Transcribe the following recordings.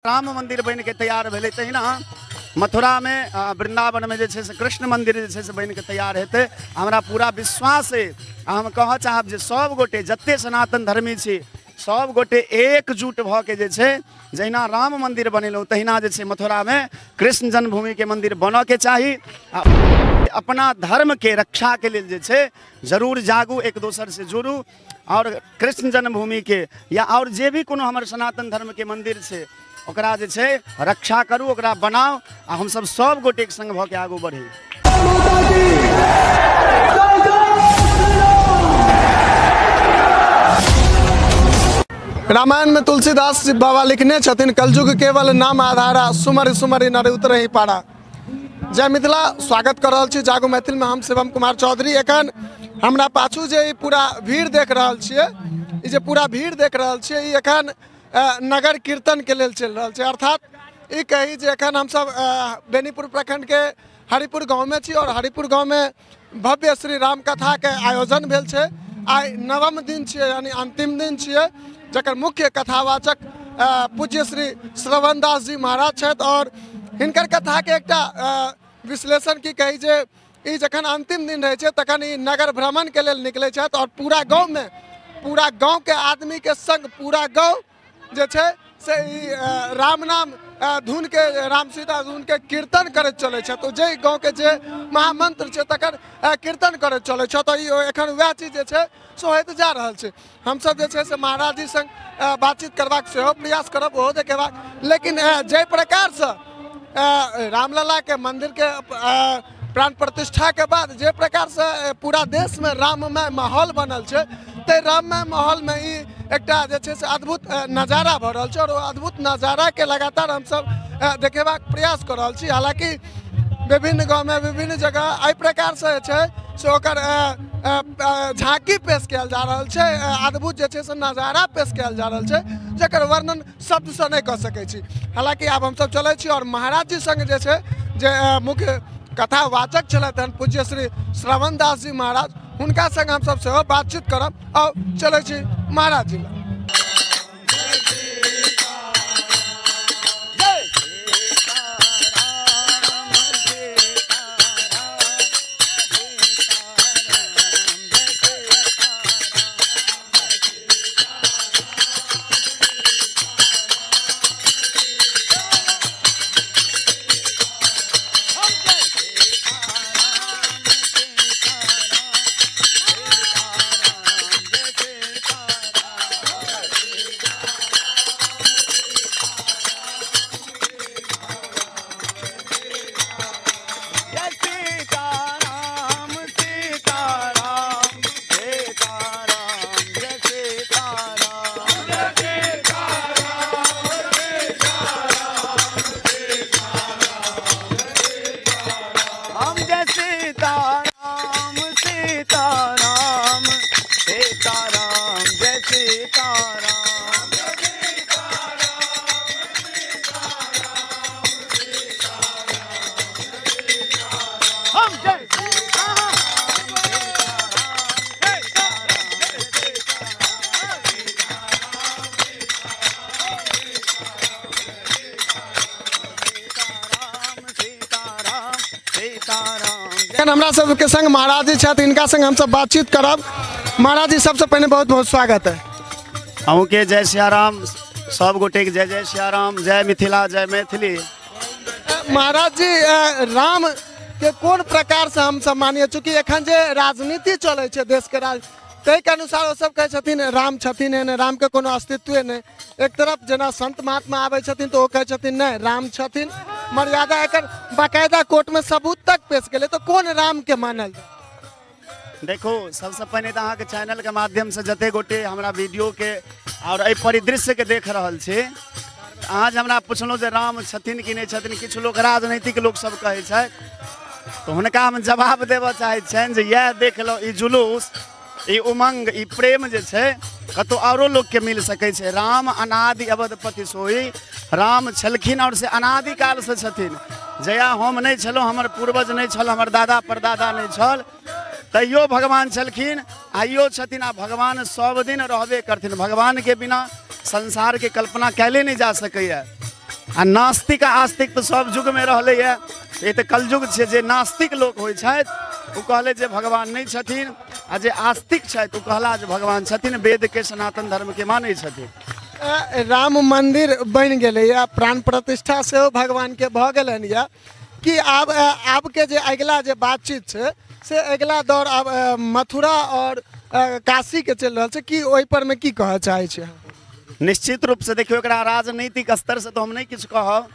राम मंदिर बनि के तैयार भेलै तहिना मथुरामे वृंदावनमे जे छै से कृष्ण मंदिर जे छै से बनि के तैयार हेतै। हमरा पूरा विश्वास अइ। हम कहऽ चाहब जे सब गोटे जते सनातन धर्मी छी सब गोटे एकजुट भऽ के जे छै जहिना राम मंदिर बनेलहुँ तहिना जे छै मथुरामे कृष्ण जन्मभूमिके मंदिर बनऽके चाही। आ अपना धर्मके रक्षाके लेल जे छै जरूर जागू, एक दोसरसँ जुड़ू और कृष्ण जन्मभूमिके या और जे भी कोनो हमर सनातन धर्मके मंदिर छै ओकरा जे छै रक्षा करू, ओकरा बनाउ आ हमसब सब गोटे एक संग भऽ के आगू बढ़ी। रामायण में तुलसीदास जी बाबा लिखने छथिन, कलयुग केवल नाम आधारा, सुमरि सुमरि नर उतरहि पारा। जय मिथिला, स्वागत कर रहल छी जागो मैथिल में। हम शिवम कुमार चौधरी। एखन हमरा पाछू जे ई पूरा भीड़ देख रहल छियै, ई जे पूरा भीड़ देख रहल छियै, ई एखन नगर कीर्तन के लेल चलि रहल छै। अर्थात ई कही जे एखन हमसब बेनीपुर प्रखंड के हरिपुर गाँव में छी और हरिपुर गाँव में भव्य श्री राम कथा के आयोजन भेल छै। आइ नवम दिन छियै, यानी अंतिम दिन छियै, जकर मुख्य कथावाचक पूज्य श्री श्रवण दास जी महाराज छथि। और हिनकर कथा के एकटा विश्लेषण की कही जे ई जखन अंतिम दिन रहै छै तखन ई नगर भ्रमण के लेल निकलै छथि और पूरा गाँव में पूरा गाँव के आदमी के संग पूरा गाँव जे छै से ई राम नाम धुन के, राम सीता धुन के कीर्तन करैत चलै छथि। तो जे गाँव के जे महामंत्र छै तकर कीर्तन करैत चलै छथि। तो ई एखन वएह चीज जे छै से होइत जा रहल छै। हमसब जे छै से महाराज जी संग बातचीत करबाक सेहो प्रयास करब, ओहो देखेबाक। लेकिन जाहि प्रकारसँ रामलला के मंदिर के प्राण प्रतिष्ठा के बाद जे प्रकारसँ पूरा देश में राममय माहौल बनल छै, ताहि राममय माहौल में ई एकटा जे छै से अद्भुत नजारा भऽ रहल छै और ओ अद्भुत नजारा के लगातार हमसब देखेबाक प्रयास कऽ रहल छी। हालाँकि विभिन्न गाँव में विभिन्न जगह एहि प्रकारसँ जे छै से ओकर झाँकी पेश कयल जा रहल छै, अद्भुत जे छै से नजारा पेश कयल जा रहल छै, जकर वर्णन शब्दसँ नहि कऽ सकै छी। हालाँकि आब हमसब चलै छी और महाराज जी संग जे छै जे मुख्य कथावाचक छलथि हन पूज्य श्री श्रवण दास जी महाराज, हुनका संग हमसब सेहो बातचीत करब। और चलै छी महाराज जी लग। हमरा सबके संग महाराज जी छथि, इनका संग हमसब बातचीत करब। महाराज जी सबसे पहले बहुत बहुत स्वागत है। अहूँके जय सियाराम, सब गोटे के जय जय सियाराम, जय मिथिला, जय मैथिली। महाराज जी, राम के कोन प्रकार से हम सब मानिए, चूँकि एखन जे राजनीति चलै छै देश के राज, ताहिके अनुसार ओ सब कहै छथिन राम छथिन नहि, राम के कोनो अस्तित्वे नहि। एक तरफ जेना संत महात्मा आबै छथिन तऽ ओ कहै छथिन नहि राम छथिन, मर्यादा एकर बाकायदा कोर्ट में सबूत तक पेश केले, तो कोन राम के मानल जाय? देखो, सबसे पहिने तऽ अहाँके चैनल के माध्यम से जते गोटे हमरा वीडियो के और एहि परिदृश्य के देख रहल छी, अहाँ जे हमरा पुछलहुँ जे राम छथिन कि नहि छथिन, किछु लोक राजनीतिक लोक सब कहै छथि, तऽ हुनका हम जवाब देबऽ चाहै छियनि जे इएह देख लौ, ई जुलूस, ई उमंग, ई प्रेम जे छै कतौ औरो लोकके मिल सकै छै। राम अनादि अवधपति सोई, राम छलखिन और से अनादिकाल से छथिन। जया हम नहि छलहुँ, हमर पूर्वज नहि छल, हमर दादा परदादा नहि छल, तैयो भगवान छलखिन, आइयो छथिन, आ भगवान सब दिन रहबे करथिन। भगवान के बिना संसार के कल्पना कैले नहीं जा सकैए। आ नास्तिक आ आस्तिक तऽ सब युगमे रहलैए। ई तऽ कलयुग छै, जे नास्तिक लोक होइ छथि ओ कहले जे भगवान नहि छथिन, आ जे आस्तिक छथि ओ कहला जे भगवान छथिन, वेदके सनातन धर्मके मानै छथिन। राम मंदिर बनि गेलैए, प्राण प्रतिष्ठा सेहो भगवानके भऽ गेलनि यऽ, कि आब आबके जे अगिला जे बातचीत छै से अगिला दौर आब मथुरा और काशीके चलि रहल छै, कि ओहि पर मे की कहऽ चाहै छी अहाँ? निश्चित रूपसँ देखियौ, एकरा राजनीतिक स्तरसँ तऽ हम नहि किछु कहब,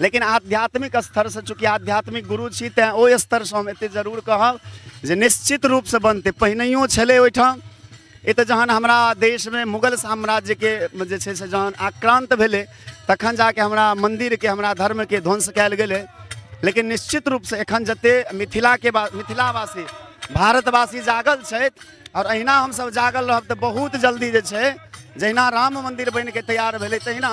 लेकिन आध्यात्मिक स्तरसँ चूँकि आध्यात्मिक गुरु छी तैँ ओहि स्तरसँ हम एतेक जरूर कहब जे निश्चित रूपसँ बनतै। पहिनहियो छलै ओहिठाम। ई तऽ जहन हमरा देशमे मुगल साम्राज्यके जे छै से जहन आक्रान्त भेलै तखन जाके हमरा मन्दिरके, हमरा धर्मके ध्वंस कयल गेलै। लेकिन निश्चित रूपसँ एखन जते मिथिलाके मिथिलावासी भारतवासी जागल छथि, आओर अहिना हमसब जागल रहब तऽ बहुत जल्दी जे छै जहिना राम मन्दिर बनिके तैयार भेलै तहिना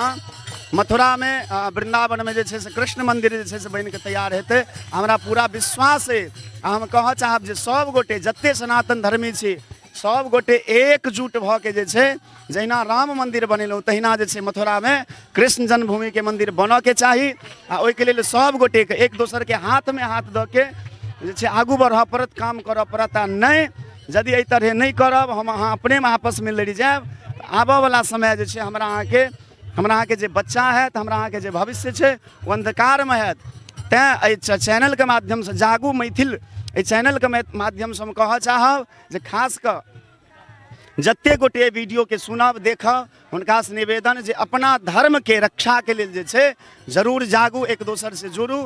मथुरामे वृन्दावनमे जे छै से कृष्ण मन्दिर जे छै से बनिके तैयार हेतै। हमरा पूरा विश्वास अइ। आ हम कहऽ चाहब जे सब गोटे जते सनातन धर्मी छी सब गोटे एकजुट भऽ के जे छै जहिना राम मन्दिर बनेलहुँ तहिना जे छै मथुरामे कृष्ण जन्मभूमिके मन्दिर बनऽके चाही। आ ओहिके लेल सब गोटेके एक दोसरके हाथमे हाथ दऽ के जे छै आगू बढ़ऽ पड़त, काम करऽ पड़त। आ नहि यदि एहि तरहे नहि करब, हम अहाँ अपनेमे आपसमे लड़ि जायब, तऽ आबऽवला समय जे छै हमरा अहाँके जे बच्चा हैत, हमरा अहाँके जे भविष्य छै ओ अन्धकारमे हैत। तैँ एहि चैनलके माध्यमसँ जागू मैथिल, एहि चैनलके माध्यमसँ हम कहऽ चाहब जे खास कऽ जते गोटे वीडियोके सुनब देखब हुनकासँ निवेदन जे अपना धर्मके रक्षाके लेल जे छै जरूर जागू, एक दोसरसँ जुड़ू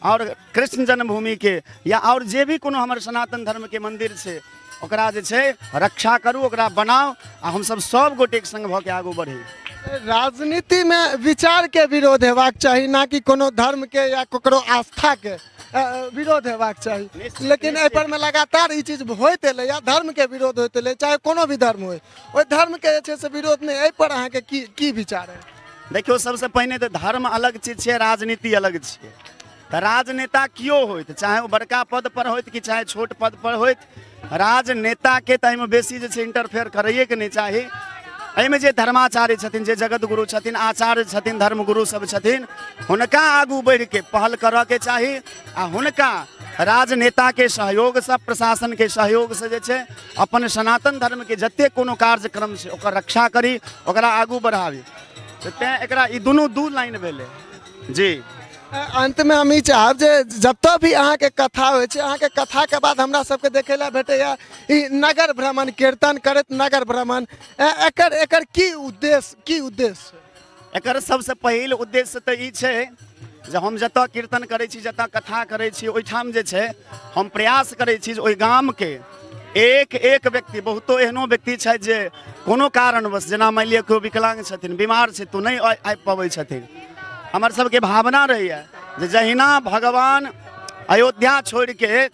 और कृष्ण जन्मभूमिके या और जे भी कोनो हमर सनातन धर्मके मन्दिर छै ओकरा जे छै रक्षा करू, ओकरा बनाउ आ हमसब सब गोटेके संग भऽ के आगू बढ़ी। राजनीतिमे विचारके विरोध हेबाक चाही, ना कि कोनो धर्मके या ककरो आस्थाके विरोध हेबाक चाही। लेकिन एहि पर में लगातार ई चीज होइत एलै या धर्मके विरोध होइत एलै, चाहे कोनो भी धर्म होइ, ओहि धर्मके जे छै से विरोध नहि। एहि पर अहाँके की की विचार है? देखियौ, सबसँ पहिने तऽ धर्म अलग चीज छै, राजनीति अलग छै। तऽ राजनेता केओ होइत, चाहे ओ बड़का पद पर होइत कि चाहे छोट पद पर होइत, राजनेताके तऽ एहिमे बेसी जे छै इंटरफेयर करैएके नहि चाही। एहिमे जे धर्माचार्य छथिन, जे जगतगुरु छथिन, आचार्य छथिन, धर्मगुरु सब छथिन, हुनका आगू बढ़िके पहल करऽके चाही आ हुनका राजनेताके सहयोगसँ, प्रशासनके सहयोगसँ जे छै अपन सनातन धर्मके जते कोनो कार्यक्रम छै ओकर रक्षा करी, ओकरा आगू बढ़ाबी। तऽ तेँ एकरा ई दुनू दू लाइन भेलै। जी, अंतमे हम ई चाहब जे जतऽ भी अहाँके कथा होइ छै, अहाँके कथाके बाद हमरा सबके देखै लए भेटैया ई नगर भ्रमण, कीर्तन करैत नगर भ्रमण, एकर एकर की उद्देश्य, की उद्देश्य? एकर सबसँ पहिल उद्देश्य तऽ ई छै जे हम जतऽ कीर्तन करै छी, जतऽ कथा करै छी, ओहिठाम जे छै हम प्रयास करै छी जे ओहि गामके एक एक व्यक्ति, बहुतो एहनो व्यक्ति छथि जे कोनो कारणवश, जेना मानि लिअ केओ विकलांग छथिन, बीमार छथि, तऽ नहि आबि पबै छथिन। हमर सबके भावना रहैए जे जहिना भगवान अयोध्या छोड़िके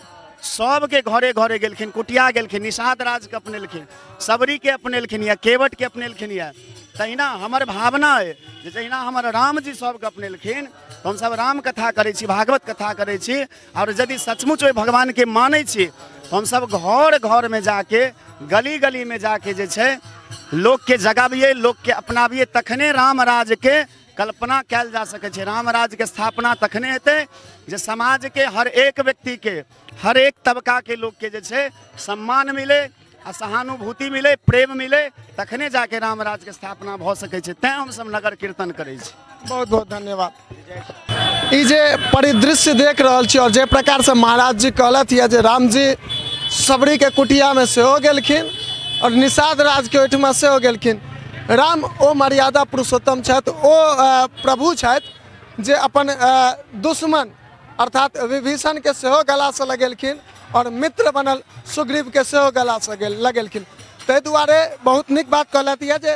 सबके घरे घरे गेलखिन, कुटिया गेलखिन, निषाद राजके अपनेलखिन, सबरीके अपनेलखिन या केवटके अपनेलखिन या, तहिना हमर भावना अइ जे जहिना हमर रामजी सबके अपनेलखिन, तऽ हमसब राम कथा करै छी, भागवत कथा करै छी, आओर यदि सचमुच ओहि भगवानके मानै छी तऽ हमसब घर घरमे जाके, गली गलीमे जाके जे छै लोकके जगाबियै, लोकके अपनाबियै, तखने राम राजके कल्पना कयल जा सकै छै। राम राज्यके स्थापना तखने हेतै जे समाजके हर एक व्यक्तिके, हर एक तबकाके लोकके जे छै सम्मान मिलै आ सहानुभूति मिलै, प्रेम मिलै, तखने जाके राम राज्यके स्थापना भऽ सकै छै। तैँ हमसब नगर कीर्तन करै छी। बहुत बहुत धन्यवाद। ई जे परिदृश्य देख रहल छी और जे प्रकारसँ महाराज जी कहलथि यऽ जे रामजी सबरीके कुटियामे सेहो गेलखिन और निषाद राजके ओहिठमा सेहो गेलखिन। राम ओ मर्यादा पुरुषोत्तम छथि, ओ प्रभु छथि जे अपन दुश्मन अर्थात विभीषणके सेहो गलासँ लगेलखिन और मित्र बनल सुग्रीवके सेहो गलासँ लगेलखिन। ताहि दुआरे बहुत नीक बात कहलथि यऽ जे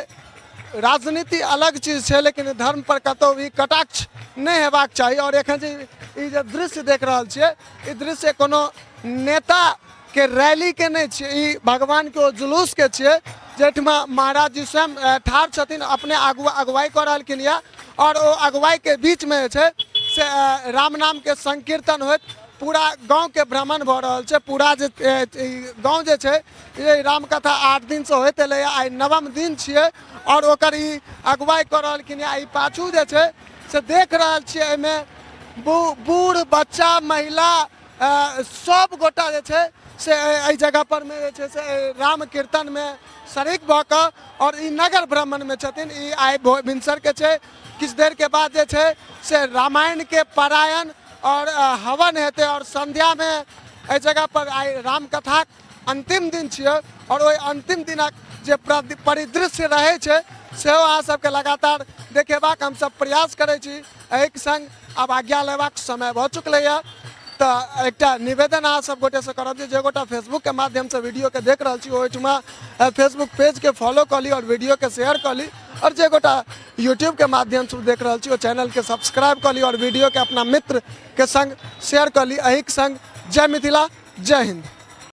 राजनीति अलग चीज छै, लेकिन धर्म पर कतहु भी कटाक्ष नहि हेबाक चाही। और एखन जे ई जे दृश्य देख रहल छियै, ई दृश्य कोनो नेताके रैलीके नहि छियै, ई भगवानके ओ जुलूसके छियै जाहिठमा महाराज जी स्वयं ठाढ़ छथिन, अपने आगू अगुवाई कऽ रहलखिन यऽ और ओ अगुवाईके बीचमे जे छै से राम नामके संकीर्तन होइत पूरा गाँवके भ्रमण भऽ रहल छै। पूरा जे गाँव जे छै ये रामकथा 8 दिनसँ होइत एलैए, आइ नवम दिन छियै और ओकर ई अगुवाई कऽ रहलखिन यऽ। ई पाछू जे छै से देख रहल छियै एहिमे बूढ़ बच्चा महिला सब गोटा जे छै से एहि जगह पर मे जे छै से राम कीर्तन में शरीक भऽ कऽ और ई नगर भ्रमण में छथिन। ई आइ भिनसर के छै, किछु देर के बाद जे छै से रामायण के पारायण और हवन हेतै और संध्या में एहि जगह पर आइ रामकथाक अंतिम दिन छियै और ओहि अंतिम दिनक जे परिदृश्य रहै छै सेहो अहाँ सबके लगातार देखेबाक हमसब प्रयास करै छी। एहिके संग आब आज्ञा लेबाक समय भऽ चुकलैए, तऽ एकटा निवेदन अहाँ सब गोटेसँ करब जे गोटा फेसबुकके माध्यमसँ वीडियोके देख रहल छी ओहिठुमा फेसबुक पेजके फॉलो कऽ ली और वीडियोके शेयर कऽ ली, और जे गोटा यूट्यूबके माध्यमसँ देख रहल छी ओ चैनलके सब्सक्राइब कऽ ली और वीडियोके अपना मित्रके संग शेयर कऽ ली। एहिके संग जय मिथिला, जय हिन्द।